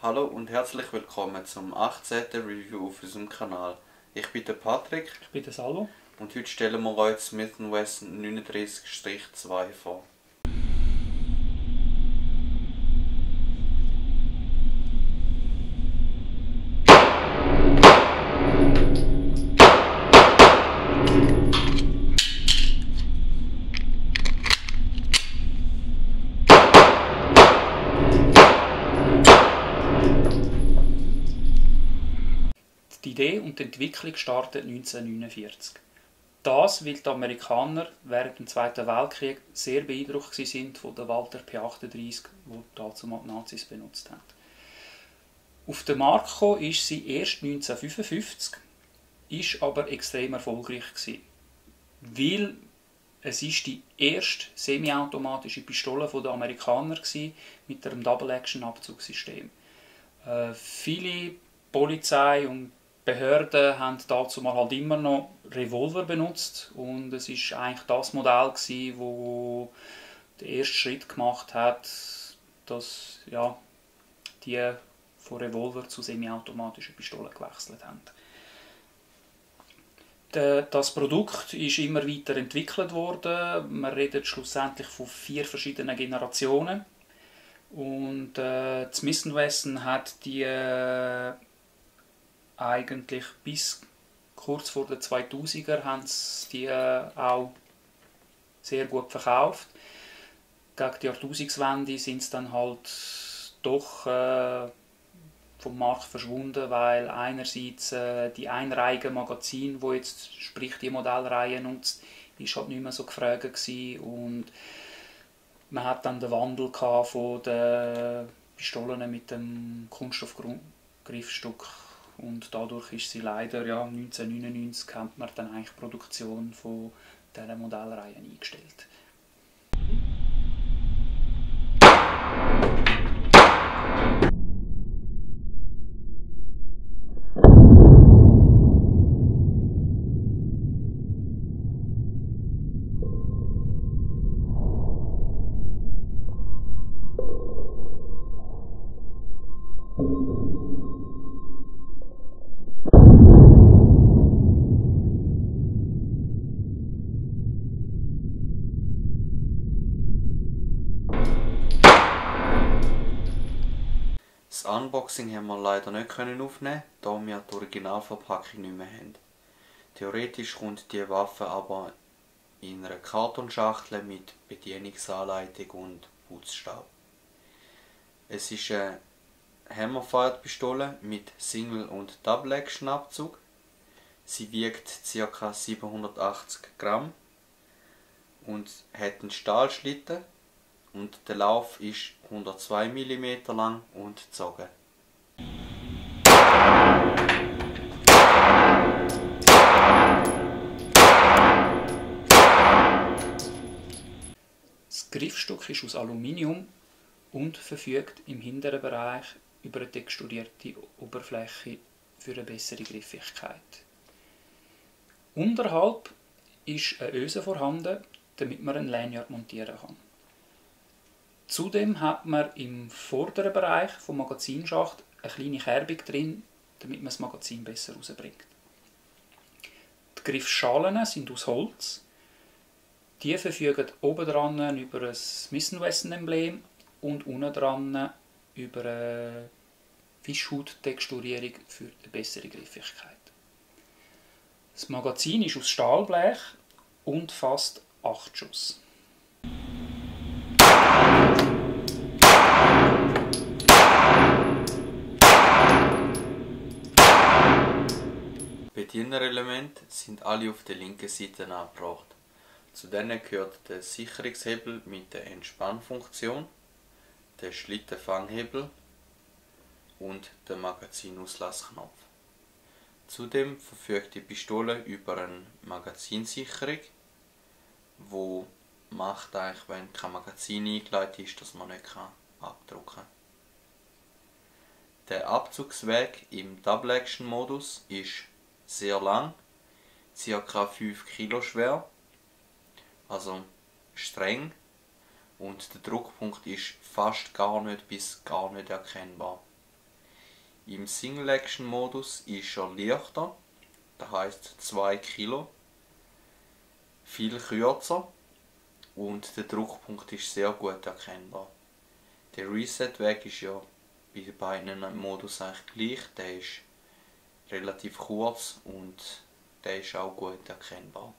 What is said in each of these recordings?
Hallo und herzlich willkommen zum 18. Review auf unserem Kanal. Ich bin der Patrick. Ich bin der Salvo. Und heute stellen wir euch Smith & Wesson 39-2 vor. Die Idee und die Entwicklung startet 1949. Das, weil die Amerikaner während dem Zweiten Weltkrieg sehr beeindruckt waren von der Walther P38, die dazu die Nazis benutzt haben. Auf den Markt gekommen ist sie erst 1955, ist aber extrem erfolgreich gewesen, weil es ist die erste semiautomatische Pistole der Amerikaner war, mit einem Double-Action-Abzugssystem. Viele Polizei und Behörden haben dazu mal halt immer noch Revolver benutzt und es ist eigentlich das Modell gewesen, wo den ersten Schritt gemacht hat, dass ja, die von Revolver zu semiautomatischen Pistolen gewechselt haben. Das Produkt ist immer weiter entwickelt worden. Man redet schlussendlich von 4 verschiedenen Generationen und Smith & Wesson hat die eigentlich bis kurz vor den 2000er haben sie die auch sehr gut verkauft. Gegen die Jahrtausendswende sind sie dann halt doch vom Markt verschwunden, weil einerseits die einreihigen Magazin, wo jetzt sprich die Modellreihe nutzt, ist halt nicht mehr so gefragt gewesen und man hat dann den Wandel von den Pistolen mit dem Kunststoffgriffstück. Und dadurch ist sie leider, 1999 hat man dann eigentlich die Produktion von dieser Modellreihe eingestellt. Das Unboxing haben wir leider nicht aufnehmen, da wir die Originalverpackung nicht mehr haben. Theoretisch kommt die Waffe aber in einer Kartonschachtel mit Bedienungsanleitung und Putzstab. Es ist eine Hammerfire-Pistole mit Single- und Double-Action-Abzug. Sie wiegt ca. 780 Gramm und hat einen Stahlschlitten. Und der Lauf ist 102 mm lang und gezogen. Das Griffstück ist aus Aluminium und verfügt im hinteren Bereich über eine texturierte Oberfläche für eine bessere Griffigkeit. Unterhalb ist eine Öse vorhanden, damit man ein Lanyard montieren kann. Zudem hat man im vorderen Bereich vom Magazinschacht eine kleine Kerbung drin, damit man das Magazin besser rausbringt. Die Griffschalen sind aus Holz. Die verfügen oben dran über ein Smith & Wesson Emblem und unten dran über eine Fischhauttexturierung für eine bessere Griffigkeit. Das Magazin ist aus Stahlblech und fasst 8 Schuss. Bedienerelemente sind alle auf der linken Seite angebracht. Zu denen gehört der Sicherungshebel mit der Entspannfunktion, der Schlittenfanghebel und der Magazinauslausknopf. Zudem verfügt die Pistole über eine Magazinsicherung, wo macht eigentlich, wenn kein Magazin eingelegt ist, dass man nicht abdrucken kann. Der Abzugsweg im Double-Action-Modus ist sehr lang, ca. 5 Kilo schwer also streng, und der Druckpunkt ist fast gar nicht bis gar nicht erkennbar. Im Single-Action-Modus ist er leichter, das heisst 2 Kilo, viel kürzer und der Druckpunkt ist sehr gut erkennbar. Der Reset-Weg ist ja bei beiden Modus eigentlich gleich, der ist relativ kurz und der ist auch gut erkennbar.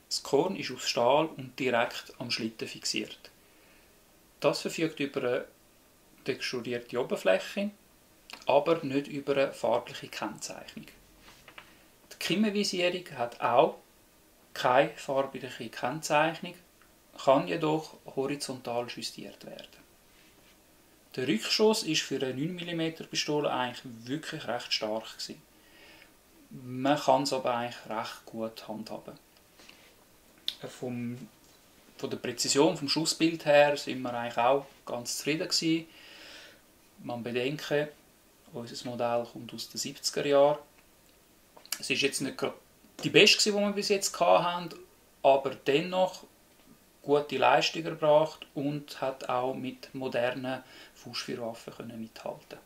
Das Korn ist aus Stahl und direkt am Schlitten fixiert. Das verfügt über eine texturierte Oberfläche, aber nicht über eine farbliche Kennzeichnung. Die Kimmenvisierung hat auch keine farbliche Kennzeichnung, kann jedoch horizontal justiert werden. Der Rückschuss war für eine 9 mm Pistole eigentlich wirklich recht stark. Man kann es aber eigentlich recht gut handhaben. Von der Präzision, vom Schussbild her, sind wir eigentlich auch ganz zufrieden gewesen. Man bedenke, unser Modell kommt aus den 70er Jahren. Es ist jetzt nicht gerade die beste, die wir bis jetzt hatten, aber dennoch gute Leistung erbracht und hat auch mit modernen Faustfeuerwaffen mithalten.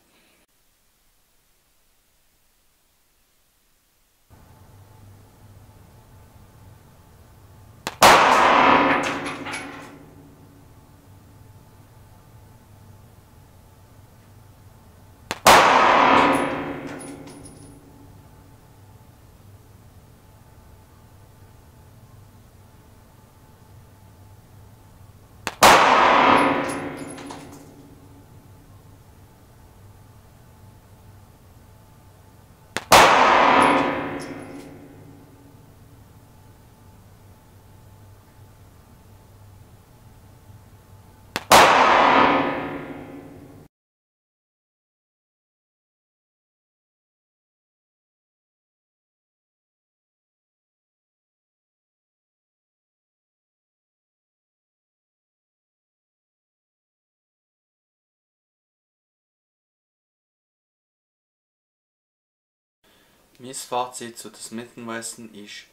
Mein Fazit zu der Smith & Wesson ist,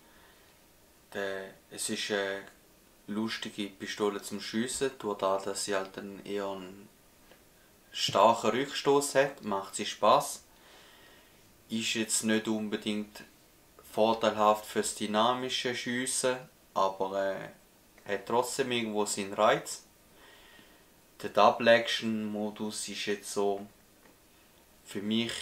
es ist eine lustige Pistole zum Schiessen, dadurch, dass sie halt eher einen starken Rückstoß hat, macht sie Spaß. Ist jetzt nicht unbedingt vorteilhaft fürs dynamische Schiessen, aber hat trotzdem irgendwo seinen Reiz. Der Double-Action-Modus ist jetzt so für mich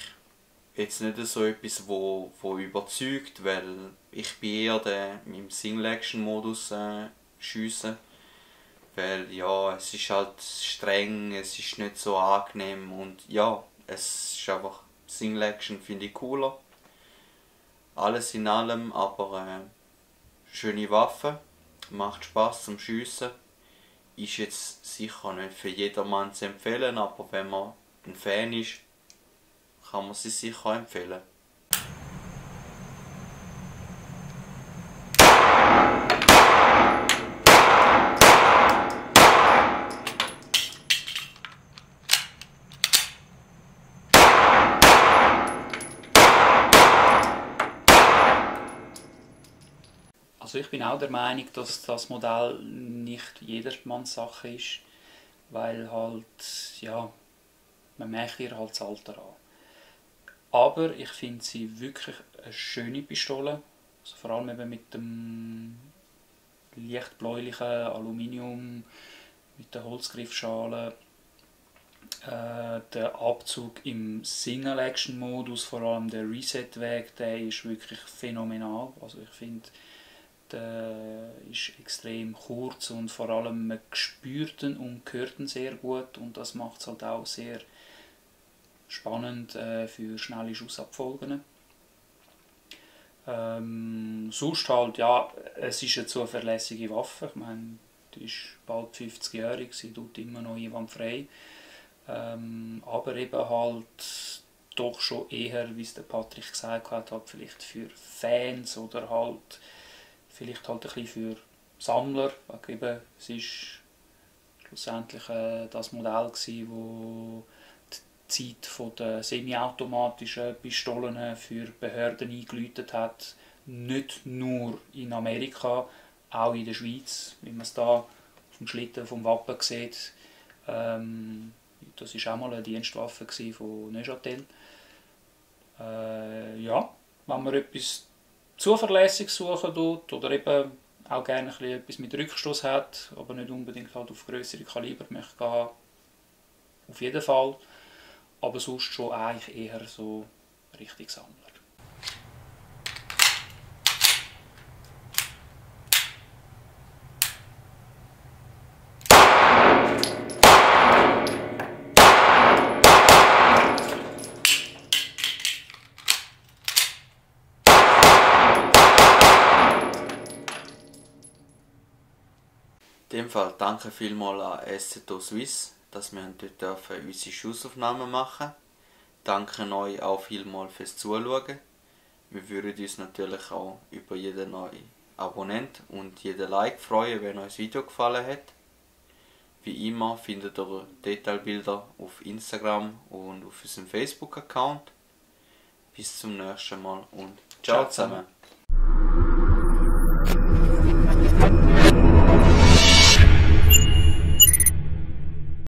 jetzt nicht so etwas, wo überzeugt, weil ich bin eher im Single-Action-Modus schiessen, weil ja, es ist halt streng, es ist nicht so angenehm und ja, es ist einfach Single-Action finde ich cooler. Alles in allem, aber schöne Waffe, macht Spaß zum Schiessen, ist jetzt sicher nicht für jedermann zu empfehlen, aber wenn man ein Fan ist, kann man sie sicher empfehlen. Also ich bin auch der Meinung, dass das Modell nicht jedermanns Sache ist, weil halt, ja, man merkt ihr halt das Alter an. Aber ich finde sie wirklich eine schöne Pistole, also vor allem eben mit dem leicht bläulichen Aluminium, mit der Holzgriffschale, der Abzug im Single-Action-Modus, vor allem der Reset-Weg, der ist wirklich phänomenal. Also ich finde, Der ist extrem kurz und vor allem man spürt ihn und hört ihn sehr gut und das macht es halt auch sehr spannend für schnelle Schussabfolgen. Sonst halt, ja, es ist eine zuverlässige Waffe. Ich meine, die ist bald 50-jährig, sie tut immer noch einwandfrei. Aber eben halt doch schon eher, wie es der Patrick gesagt hat, halt vielleicht für Fans oder halt vielleicht halt ein bisschen für Sammler. Eben, es war schlussendlich das Modell, das die Zeit der semiautomatischen Pistolen für Behörden eingeläutet hat. Nicht nur in Amerika, auch in der Schweiz, wie man es da auf dem Schlitten vom Wappen sieht. Das war auch mal eine Dienstwaffe von Neuchâtel. Ja, wenn man etwas Zuverlässiges suchen tut oder eben auch gerne ein bisschen etwas mit Rückstoß hat, aber nicht unbedingt halt auf größere Kaliber möchte gehen, auf jeden Fall. Aber sonst schon eigentlich eher so richtig Sammler. In dem Fall danke vielmals an Assetto Suisse, dass wir dort unsere Schussaufnahmen machen dürfen. Danke euch auch vielmals fürs Zuschauen. Wir würden uns natürlich auch über jeden neuen Abonnent und jeden Like freuen, wenn euch das Video gefallen hat. Wie immer findet ihr Detailbilder auf Instagram und auf unserem Facebook-Account. Bis zum nächsten Mal und ciao zusammen.